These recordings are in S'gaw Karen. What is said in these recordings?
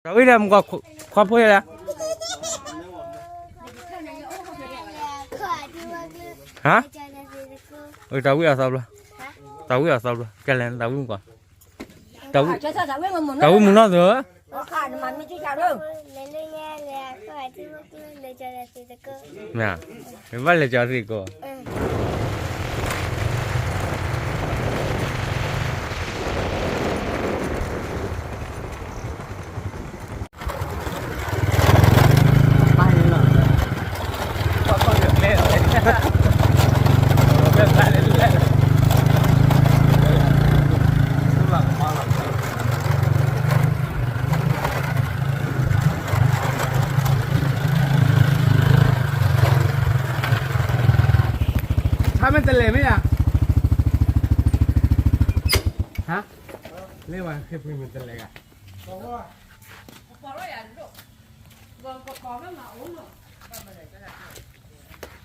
တၢ်ဝံၣ်ဒီးမုၢ်ကီၢ်ခွါဖိယလဲၣ်, ဟါ, တၢ်ဝံၣ်အသီဘျီ, တၢ်ဝံၣ်အသီဘျီ ကဲလဲၣ် တၢ်ဝံၣ်မုၢ်ကီၢ်, တၢ်ဝံၣ်မုၢ်နီၢ်သု, မ့ၢ်, ဘၣ်လဲၤကၠီသ့ၣ်ကိး ဟါမ့ၢ်တလဲၤမ့ၢ်ဧါ, ဟါ, လဲၤဝဲဃ့ဖုမ့ၢ်တလဲၤဂၤ,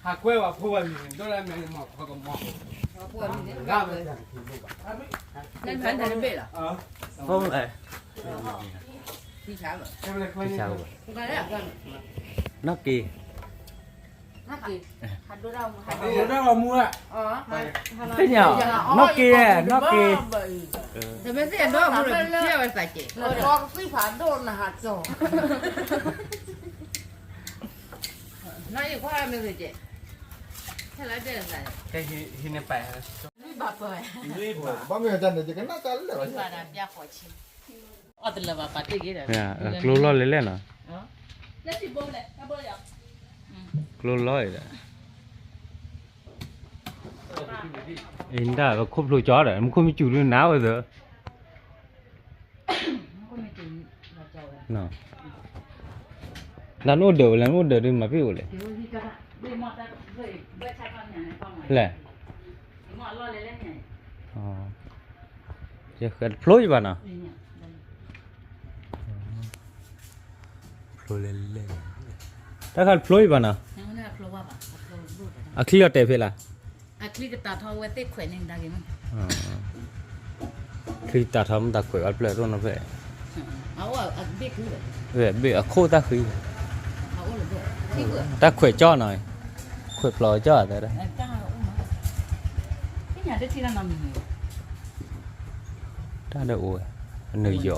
ဟးကွဲဝဲဖိဝဲလံန့ၣ် ဒိၣ်လၢမဲာ်မီၢ်ခီကမီၢ်, ဖုလဲၣ်, နီၢ်က့ၤ သ့ၣ်ညါ, နီၢ်က့ၤ, နီၢ်က့ၤ, တမ့ၢ်သ့ၣ်ညါဒီးမူလၢကသံၣ်ဖးဒိၣ်, နီၢ်က့ၤ, ဟဲလၢဒဲး, ဟံးန့ၢ်ပာ်, ဘၣ်မ့ၢ်တၢ်န့ၣ် ယကနၣ်တၢ်လၢာ်ဘၣ်, ကျိလီၤလဲၣ်လဲၣ်နီၤ, ကျိလီၤဒီး အံၤဒၣ်ပခိၣ်ဖျိကၠီဒီး မူခိၣ်မ့ၢ်စူၤဒုးနၤဝဲသၢ, နအိၣ်ဒၢးဝဲလဲၣ်, နအိၣ်ဒၢးဒုးမၤပ့ၢ်အိၣ်လဲၣ်, လဲၣ်, ဖျိယဘၣ်နီၤ, ဖျိလဲၣ်လဲၣ်, တၢ်ခါတဖျိယဘၣ်နီၤ, အချံအီၤတဲာ်ဖဲလၢ်, ချံတးထီၣ်မ့ၢ်တၢ်ခွဲးအီၤဖျၢၣ်ဒိၣ်နီၤဖဲ, ဘ့ၣ်အခိၣ်တၢ်ဃံ, တၢ်ခွဲးကၠီနီၤ, ခွဲးဖျိးကၠီတဲဒၣ်, တၢ်ဒၣ်အိၣ်ဝဲ, နယီၤ,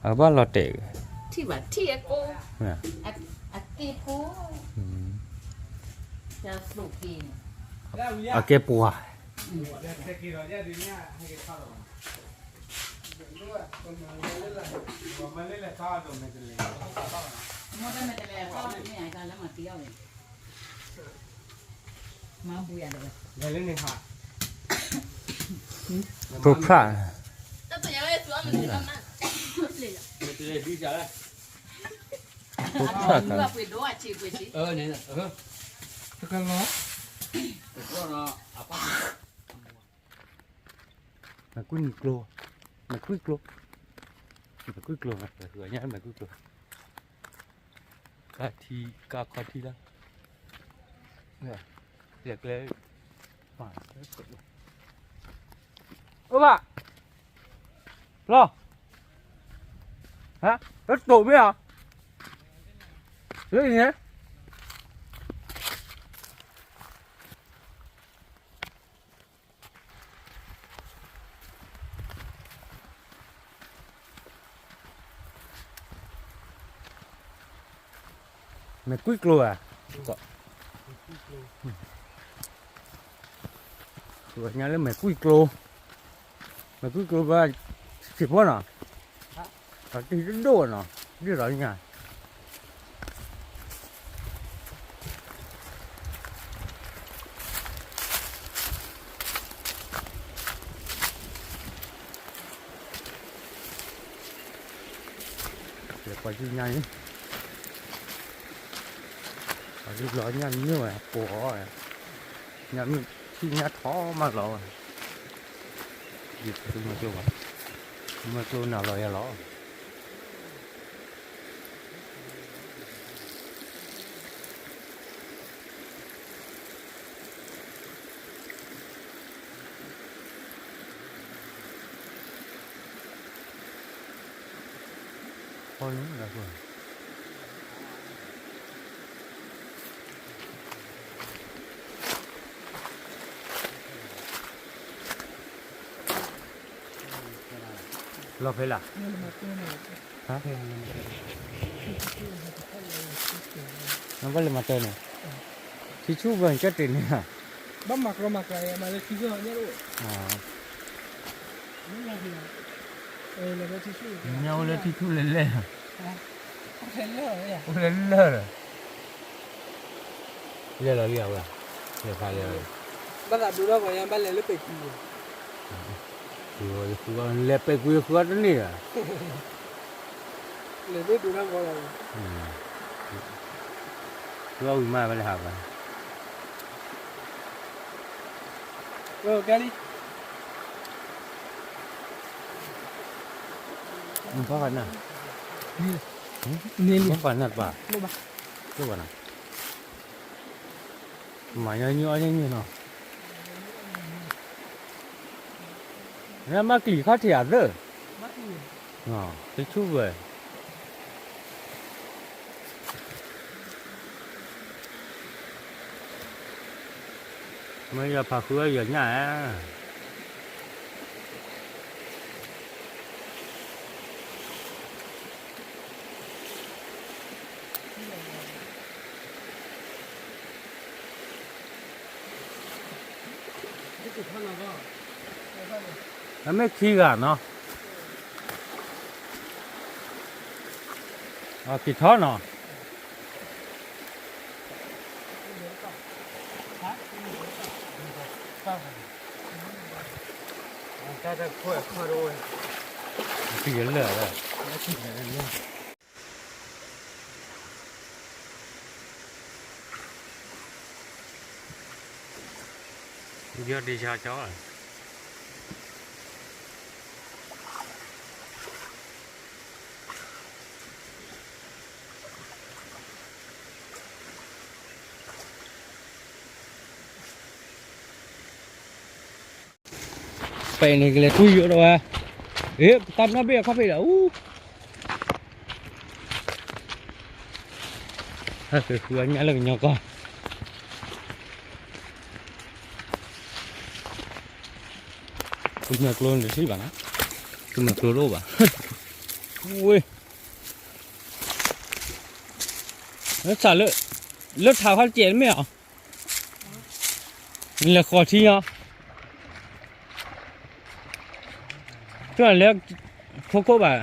အကဘၣ်လီၤတဲာ်, အကဲပှၤ, ဖိဖြၣ်, ဖိဖြၣ်, တကလီၤ, မဲာ်ကွံကျိ, မဲာ်ကွံကျိ, မဲာ်ကွံကျိ, မဲာ်ကွံကျိ, ကါထံ, ကါခီထံလၢ, လဲၤကျဲ, အိၣ်ဘၣ်, လီၤ, ဟါ, လၢတိာ်မ့ၢ်ဧါ, လၢအံၤန့ၣ် မဲာ်ကွံကျိဧါ, ညါလၢမဲာ်ကွံကျိ, မဲာ်ကွံကျိဘၣ်, စံၣ်ဖိနီၤ, တၢ်တံၢ်တဒိၣ်နီၤ, ဒ်သိးညါ ပှၤဒ်ညါန့ၣ်, ပှၤဒ်လီၤညါန့ၣ်ဝဲပိာ်, ညါမ့ၢ်ထံၣ်ညါထီမးလီၤဝဲ, ဒ်မ့ၢ်ကျိဘၣ်, မ့ၢ်ကျိနၤလီၤယၤလီၤ. ပ အီန့ၣ် လီၤဖဲလၢ်, နဘၣ်လဲၤမၤတၢ်န့ၣ်, ထံဆူၣ်ဘၣ်ကတ့ၢ်န့ၣ်, ဘၣ်မၤကျီမၤကျါမၤလၢထံဆူၣ်ညါအိၣ်, ညါအိၣ်လၢထံဆူၣ်လဲၤလဲၣ်, အိၣ်လဲၤလၢၢ်လီၤ, လဲၤဖးလဲၤ, ဘၣ်သးဒိထီၣ်ပှၤညါဘၣ်လဲၤလၢပဲာ်ကွံာ်, လဲၤပဲာ်ကွံာ်ဃုအီၤတန့ၢ်ဘၣ်, လဲၤဒိၣ်ဒိၣ်ထီၣ်ပှၤလီၤ, ဃုအီၤဝံၤမးဘၣ်လဲၤဟးဘၣ်, ကဲလံ, ဖီၣ်နၢ်, ဖီၣ်နၢ်တပၤ, မၤညီနုၢ်အီၣ်ညီနုၢ်နီၤ, မ့ၢ်ကလံၤခီၣ်ထံးအသၢၣ်, တဆူၣ်ဝဲ မ့ၢ်ယဖးဃုအီၣ်ယညၣ်ဧါ, အမ့ၢ်ခံဂၤနီၤ, က့ၤထီၣ်နီၤ, တၢ်တခွဲးခွဲးတဝဲ, ထံလၢာ်, ယီၢ်တယီၢ်ကၠီ, ပဲာ်န့ၣ်ကလဲၤကွံာ်ယိၣ်ဒီးဝဲ, အ့ ပတၢ်နီၣ်ဘ့ၣ်အခီၣ်ဖံးဒီးအူ, ဟဲက့ၤဃုအညၣ်လၢကညီကီၢ်, ကမျၢၢ်ကျိန့ၣ်တထံၣ်ဘၣ်နီၤ, ကမျၢၢ်ကျိတအိၣ်ဘၣ်, ဝ့ၢ်, လၢထးခီၣ်တကဲး မ့ၢ်အီၤ, နလဲၤဃီၤထံအီၤ, ကၠီၣ်လဲၤ, ခိခိၣ်ဘၣ်,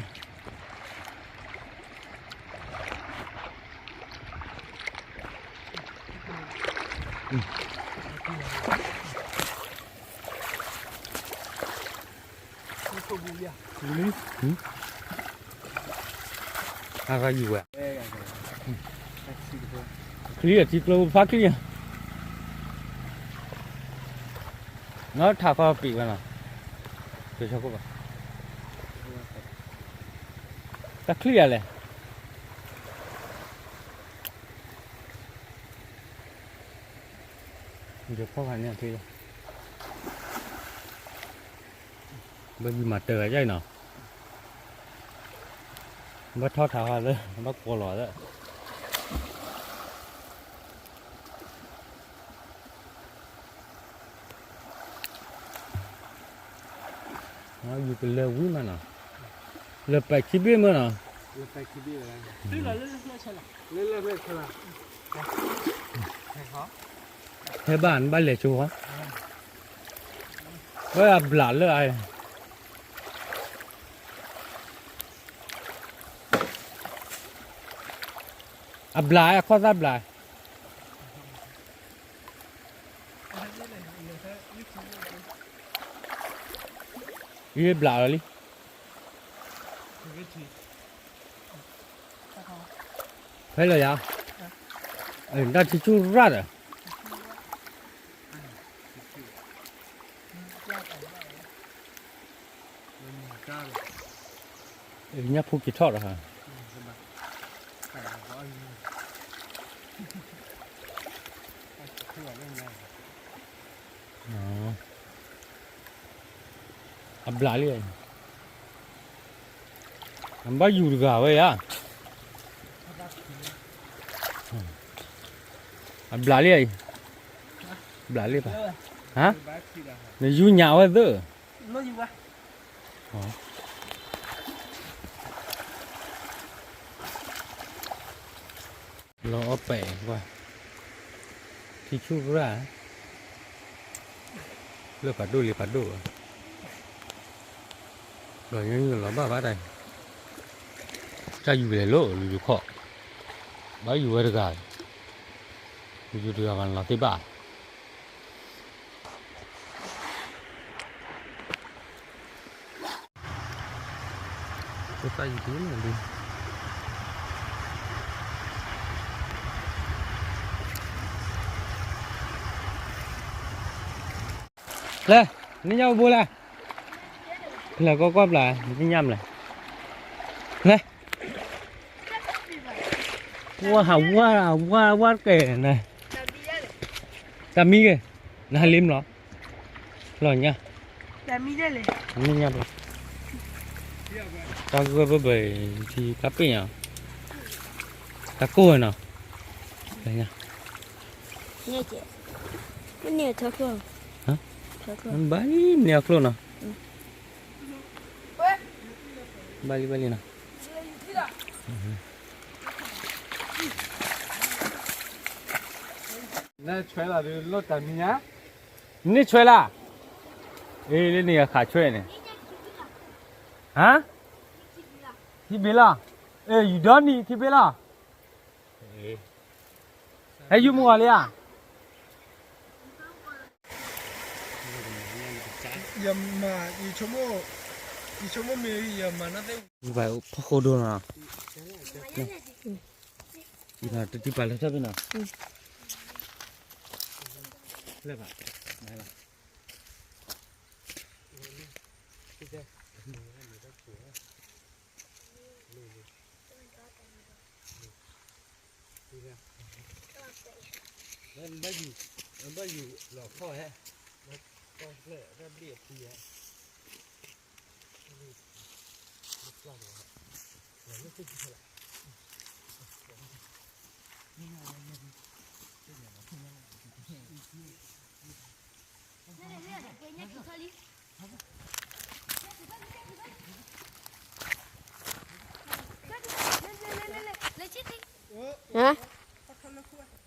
အဂၤယူၤဝဲ, ချံအထံကျိ ဖးချံ, နီၢ်ထးခီပံးဝဲနီၤ, ပဆိကမိၣ်ဘၣ်, တၢ်ချံအလဲၣ်, ယဖီၣ်ဖးန့ၣ်ထံလီၤ, ဘၣ်ယံၤမၤတၢ်ဂၤယဲၢ်နီၤ, ဘၣ်ထီၣ်ထးခီလၢ ဘၣ်ကွီၤလီၤသၢ ယူၤကလၢာ်ဝံၤမးနီၤ, လၢပဲာ်ခံဘ့ၣ်မးနီၤ, လၢပဲာ်ခံဘ့ၣ်, လၢလၢဖျၢၣ်ဆၢလီၤ, ဖဲဘၣ်နဘၣ်လဲၤဆိ, ဝဲအဘျးလၢအ, အဘျးအခီၣ်သၣ်ဘျး, ယဘျးလီၤလံ, ဖဲလၢယၤ, တၢ်ထံဆူၣ်ရၣ်ဒီး ညၣ်ဖိက့ၤထီၣ်ဒီး, အဘျးလံ, အဘၣ်ယူၤတဂၤဝဲယၤ အဘျးလံအံၤ, ဘျးလံဘၣ်, ဟါ, နယူညါဝဲသၢ, လီၤအီၣ်ပဲာ်ကွၢ်, ထံဆူၣ်ရၣ်, လၢဖးဒိၣ်လံဖးဒိၣ်, လီၤညါလီၤဘၣ်ဘၣ်တၢ်, တၢ်ယူၤလဲၤလိာ်လူၤယူၤခီၣ်, ဘၣ်ယူၤဝဲတဂၤ, လူၤယူၤတဂၤဘၣ်လီၤသ့ၣ်ဘၣ်. လဲၣ်, နညၣ်အိၣ်ဘိလဲၣ်, လဲၤကွၢ်ကွၢ်ပျၢ်, နညၣ်မလဲၣ်, လဲၣ်, ဝါဟးဝါ, ဝါဝါတကဲၢ်နၤ, တၢ်မံဂ့ၤ, နဟးလ့မလီၤ, လီၤညါ, မ့ၢ်ညါဘၣ်, တၢ်ဂၢၢ်ဘၢဘၢအံၤ ထံဖးပ့ၢ်ညါ, တၢ်ကိၢ်ဝဲနီၤ, လီၤညါ, မ့ၢ်န့ၣ်အထၢကျိ, ဘၣ်လံန့ၣ်အကျိနီၤ, ဘၣ်လံဘၣ်လံနီၤ. နဆွဲလီၤဒုးလိၣ်တၢ်မံၤညါ, နဆွဲလီၤ, အ့ လၢန့ၣ်အခါဆွဲန့ၣ်, ဟါ, ထံဘ့ၣ်လီၤ, အ့ ယူၤဒီနံၤထံဘ့ၣ်လီၤ, ဟဲယူၤမုၢ်ဂီၤလံဧါ. ယမၤ, ယဆိကမိၣ်, ယဆိကမိၣ်မ့ၢ်ယမၤနီၣ်သ့ၣ်, ဖီခိၣ်ဒိနီၤ, တတုၤပာ်လၢထီၣ်ဖဲနီၤ, ဖျဲၣ်ဘၣ်, န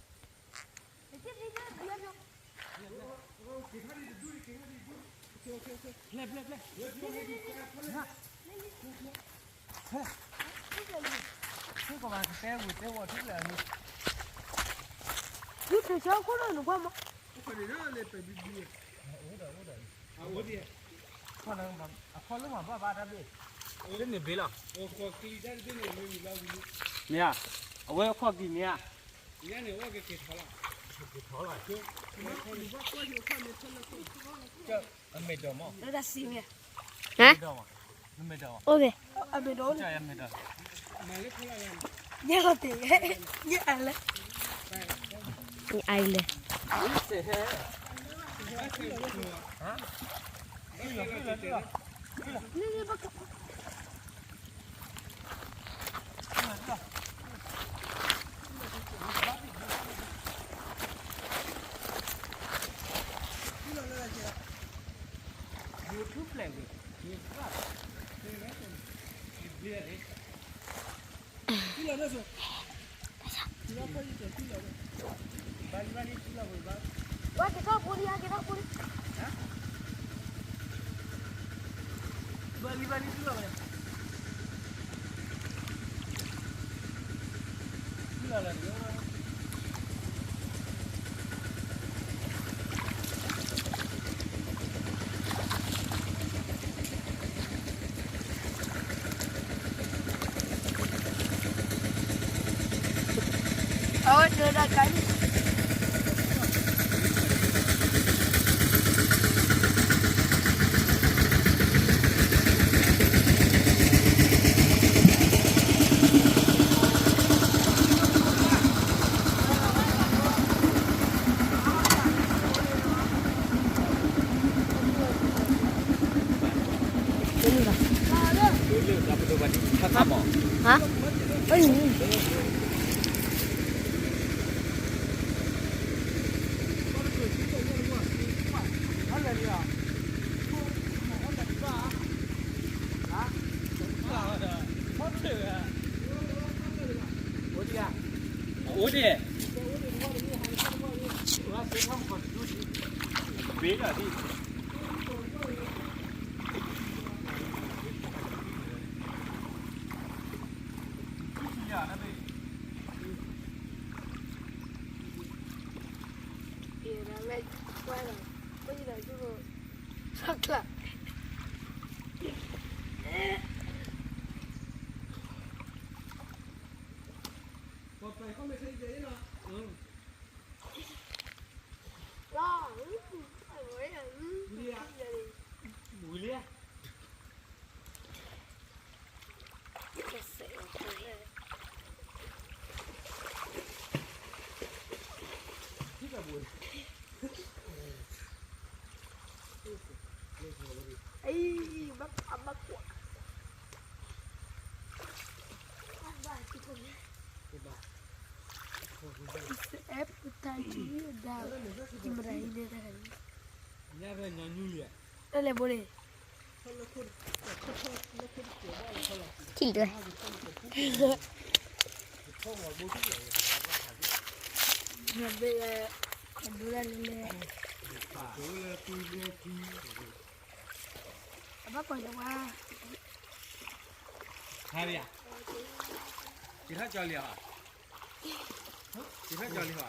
လီၤ. ဘၣ်ယူၤ, ဘၣ်ယူၤလီၤခီၣ်ဟဲ, ဘၣ်ဖျဲၣ်တၢ်ဘ့ၣ်အဖံယဲ, ဟါ, ယုၢ်ထံဆၢခိၣ်လၢနကွၢ်မး, အခီလၢမၤဘၣ်ဘၣ်တၢ်ဘ့ၣ်, တန့ၢ်ဘ့ၣ်လီၤ, မ့ၢ်ဧါ, အဝဲအခီၣ်ကံၤမ့ၢ်ဧါ, ကထီလီၤ, အမဲာ်ဒိးမး, ဟါ, အိၣ်ဘဲ, အမဲာ်ဒိး, ညၣ်လီၤတ့ၢ်, ညၣ်အလဲ, အလဲ. တလဲၤဘိန့ၣ် ထံၣ်လၢ ဘ့ၣ်လဲၣ် ခီဒိလဲၣ်လဲၣ် အဘၣ်ကွၢ်လၢဝါ ဟါလံဧါ က့ၤထီၣ်ကၠီလံဧါ က့ၤထီၣ်ကၠီလံဧါ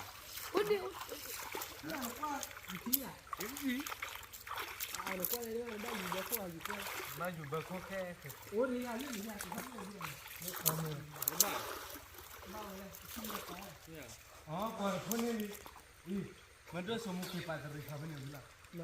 အိၣ်ဒံး မၤယူၤဘၢခိၣ်ခဲ အိၣ်ဒံး မ့ၢ်ဘၣ် မၤဒိၣ်စိမူက့ၤပာ်တရံးခါဖဲန့ၣ်ဝံၤလီၤ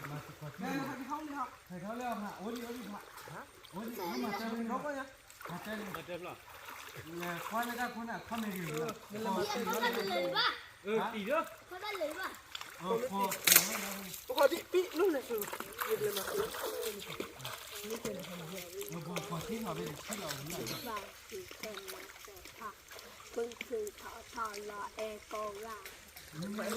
မၤတကွၢ်ထံလီၤ ဟဲထီၣ်လၢအီၤ အိၣ်ဒံး အိၣ်ဒံးဖး အိၣ်ဒံး မၤတၢ်ဖဲန့ၣ် မၤတၢ်န့ၣ် ကွၢ်လၢတၢ်ခိၣ်န့ၣ် အခီၣ်မ့ၢ်ဂ့ၤဝံၤလီၤ ပခီၣ်ထံလီၤ ပခီၣ်ထံလီၤ ပခီၣ်ထံလီၤ ပခီၣ်ထံလီၤ ပခီၣ်ထံလီၤ ပခီၣ်ထံလီၤ ပခီၣ်ထံလီၤ ပခီၣ်ထံလီၤ လီၤဒံး ပအိၣ်လ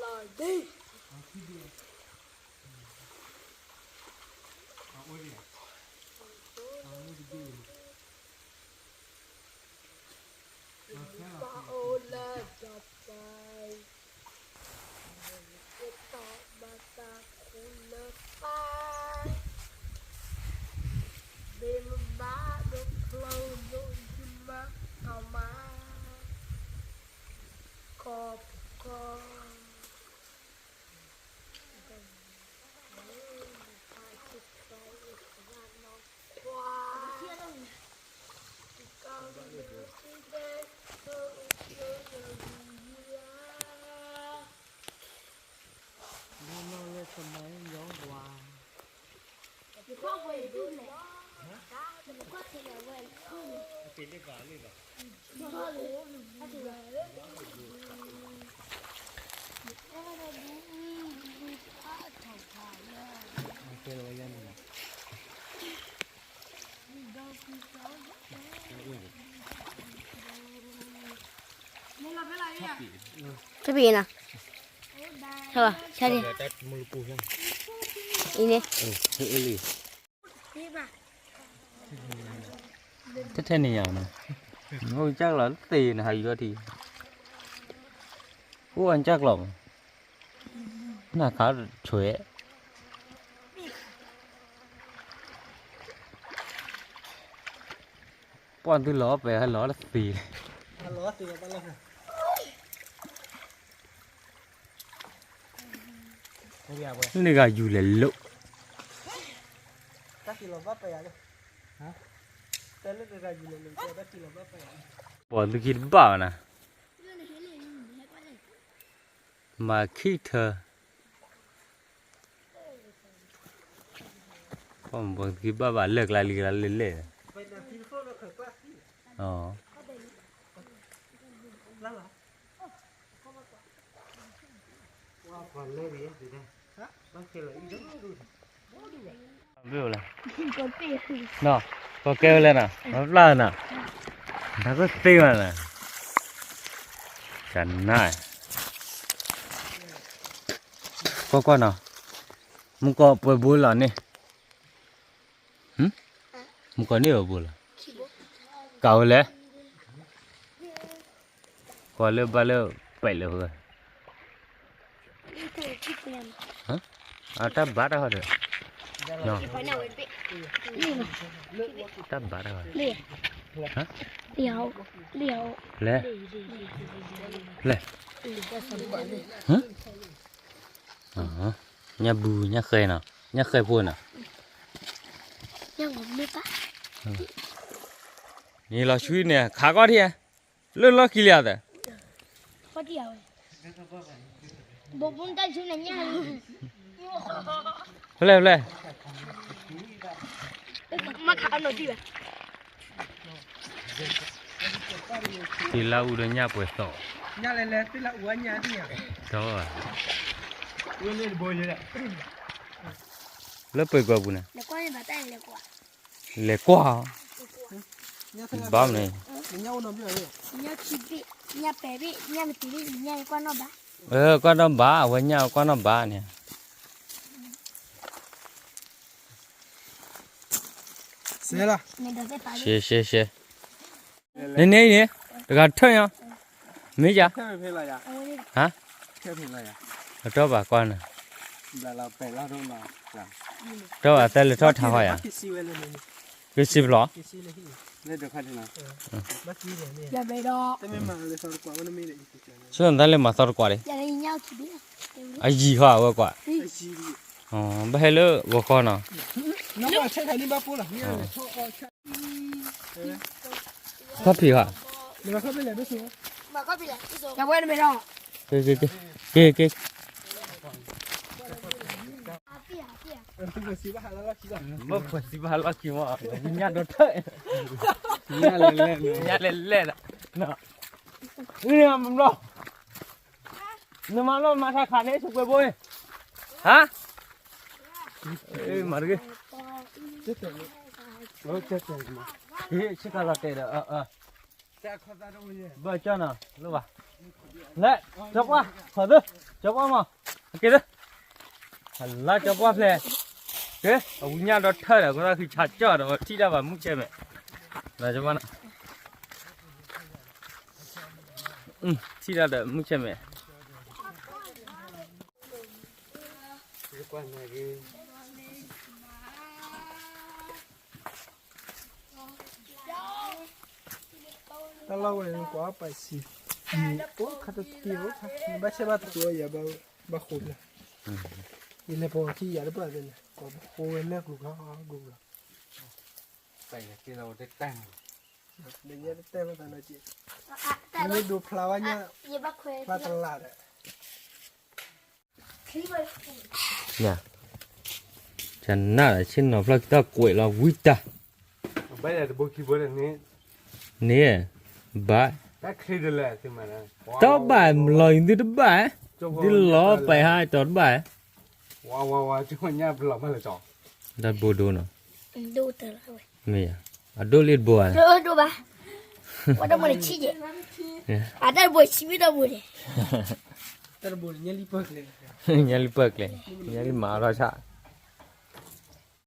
ၢဒီးပၢ် ယတၢ်ဘၣ်တၢ်ခူလၢပၢ် ဘ့မဘၣ်ဒိဖျိဒိယမါအမါ ကီၢ်ပကီၢ် တပ့ၤနီၤ ဟဲဘၣ် ဆါန့ၣ် အံၤန့ၣ် ထဲထဲန့ၣ်ယၤနီၤ အိၣ်ကၢ်လီၤသ့ၣ်နဟးယူၤထီၣ်ထံ အိၣ်အကၢ်ကျီၤမး နခးဆွဲး ပှၢ်သုလီၤပဲာ်ဟဲလီၤတသ့ န့ၣ်ဂၤယူၤလဲၤလိာ် ပှၤသုခံတဘၣ်ဘၣ်နၤ မၤခံထၢ ပှၤသုခံဘၣ်ဘၣ်လၢကျါလံကျါလဲၣ်လဲၣ် မ့ၢ်လဲၣ် ပကဲဝဲလဲၣ်နီၤ မပျၢ်နီၤ တၢ်ကသ့မးနီၤ ကနၣ် ကွၢ်ကွၢ်နီၤ မူကီၢ်ပှဲၤဘိလီၤန့ၣ် မုၣ်ကီၢ်န့ၣ်အဘိလီၤ, ကးဝဲလဲၣ်, ကွၢ်လၢဘၣ်လၢပဲာ်လၢၤဝဲ, အတၢ်ဘၣ်တၢ်ဃီဒီး, တၢ်ဘၣ်တၢ်ဃီ, လဲၣ်, လဲၣ်, ညၣ်ဘု ညၣ်ဃဲနီၤ, ညၣ်ဃဲဖိနီၤ, န့ၣ်လီၤဆူန့ၣ် ခးကီၢ်ထံၣ်, လၢလီၢ်ခံလံဧါသၢ, ဖဲလဲၣ်ဖဲလဲၣ်, သ့လါအူဒီးညၣ်ပှဲၤသီၣ်, သီၣ်, လၢပှဲၤကွၢ်ပူၤန့ၣ်, လဲၤကွၢ်, ဘၣ်မနုၤ, ကွၢ်နီၣ်ဘၣ်, အဝဲညၣ်ကွၢ်နီၣ်ဘၣ်န့ၣ်, ရှဲရှဲရှဲ, န့ၣ်န့ၣ်န့ၣ်, တဂၤထၢၣ်ညါ, မ့ၢ်ယါ, ဟါ, အတီၢ်ဘၣ်ကွၢ်နၤ, တီၢ်ဘၣ်သဲလဲၤထီၣ်ထါဃီယါ, ကစံးဖျိး, ဆိၣ်နသးလၢမၤသီတကွၢ်ဒံး, အယံာ်ဃီအဝဲကွၢ်, ဘၣ်ဟဲလၢဂီၤခီနီၤ, ခီၣ်ဖံးဃီ, က့ၤက့ၤက့ၤ, မ့ၢ်ပှၤစံးဘၣ်ဟးလီၢ်ခံမး, ညၣ်ဒီးထၢၣ်, ညၣ်လဲၤလဲၣ်, ညၣ်လဲၤလဲၣ်, မၤဘျီ, နမၤလီၤမၤထါခးန့ၣ် ဆိပှဲၤဘိအံၤ, ဟါ, မၤတဂ့ၤ, ဆ့ကၤလီၤတဲာ်ဒီး, ဘၣ်ကၠီနီၤ လၢဘၣ်, လဲၤ, ကၠီပှၢ်, ခီၣ်သု, ကၠီပှၢ်မး, အက့ၤသု, လၢကၠီပှၢ်ဖျဲၣ်, က့ၤ, အဝံညၣ်ဒီးထၢၣ်ဒီး ကသီၣ်ဃံဆးကၠီဒီး ထံၣ်တၢ်ဘၣ်မုၢ်ဆဲးမဲာ်, လၢကၠီပှၢ်နီၤ, ထံၣ်တၢ်ဒီးမုၢ်ဆဲးမဲာ် တၢ်လီၢ်ဝဲန့ၣ် ကွၢ်ပာ်စံး, အိၣ်ခါတတံၢ်အိၣ်ခါ ဘၣ်ဆဲးဘၣ်တကျိၤယၤ ဘၣ်ဃိလၢ, ယလဲၤပိာ်ခံယၤတပှၢ်သ့ၣ်န့ၣ် ကိးဝဲလၢကျိၤခါကျိၤလီၤ, ဒီးညါတတဲမတၤနီၤက့, မ့ၢ်ဒိးဖျါဝဲညါ, ဖျါတလးဒီး ကနၣ်ဒီး ဆ့ၣ်နီၤဖျီၣ်ခံတၢ်ကွဲးလီၤဝံတၢ်, န့ၣ်, ဘၣ်, တဘၣ်လီၤအံၤသုတဘၣ်, ဒ်လီၤပာ်ဟါတီၤတဘၣ်, တၢ်ဘိဒိနီၤ, မ့ၢ်ယါ, အဒိၣ်လံတဘိဧါ, တၢ်ဘိဆံမ့ၢ်တၢ်ဘိန့ၣ်, ညါလံပၢၢ်ကျဲ, ညါလံမၤအီၤထီၣ်ဆၣ်